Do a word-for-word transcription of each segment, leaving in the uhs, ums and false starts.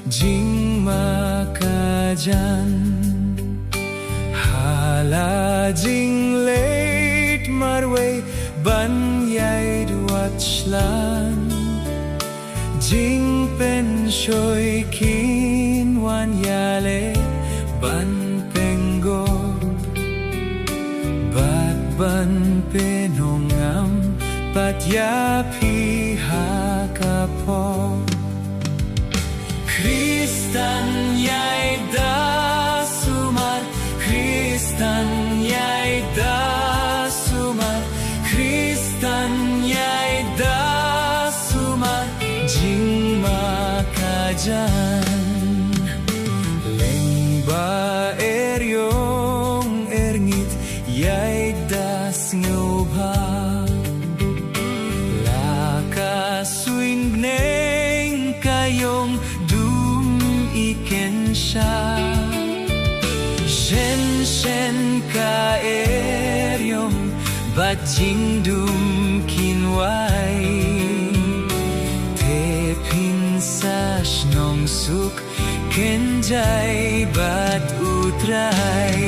Jingmakajan ha la jingleit marwei ban ïaid wat shlan. Jingpynshoi kin wan ïaleh ban pynguh bad ban pynongam pat ïa phi ha ka pop. Khristan ïaid da sumar, Khristan ïaid da sumar, Khristan ïaid da sumar, jingmakajan. Lyngba eriong erngit ïaid da sngewbha. La ka suiñ bneng ka ïong dum i kynsha. Shen shen ka eriong bad jingdum kin wai. Te phin sa shnong suk kynjai bad U Trai.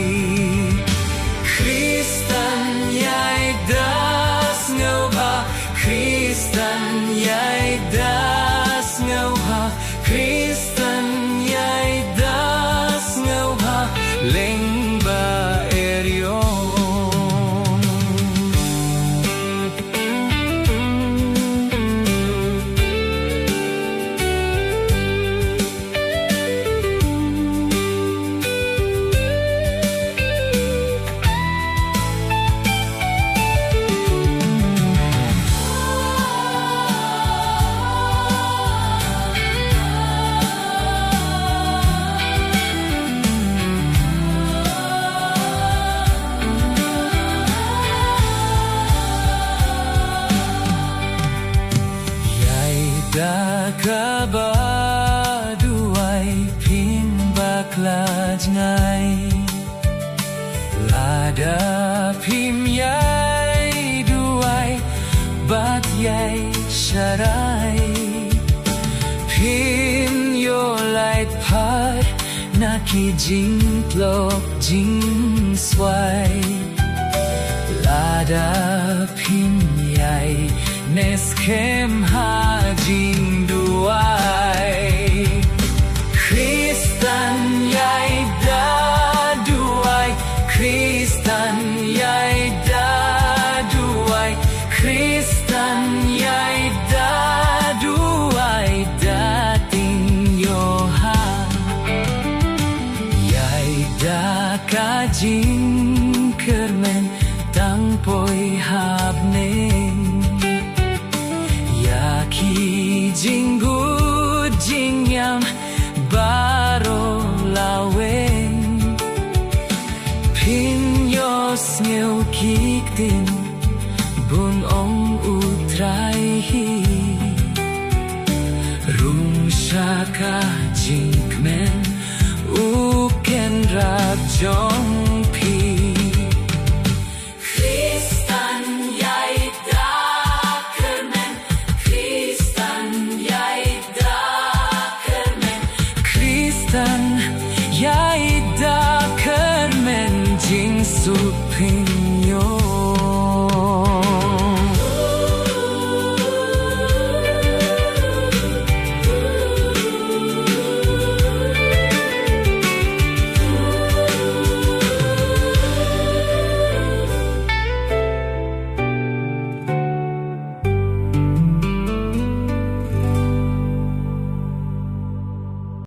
Khristan ïaid da sngewbha, Khristan ïaid da sngewbha, Khristan ïaid da sngewbha, lyngba eriong. Ïaid da kaba duwai, phin bakla jngai. Lada phim ïai duwai bad ïai sharai, phin ïoh lait phar na ki jingtlok jingswai. Lada phim ïai ne skhem ha jingduwai. Khristan ïaid da duwai, Khristan ïaid da duwai, Khristan ïaid da duwai, da tynjuh ha. Ïaid da ka jingkyrmen tang poi ha bneng. Ïa ki jingkut jingïam baroh laweng. Phin ïohsngew ki ktien bun ong U Trai hi. Rung sha ka jingkmen, U Kynrad jong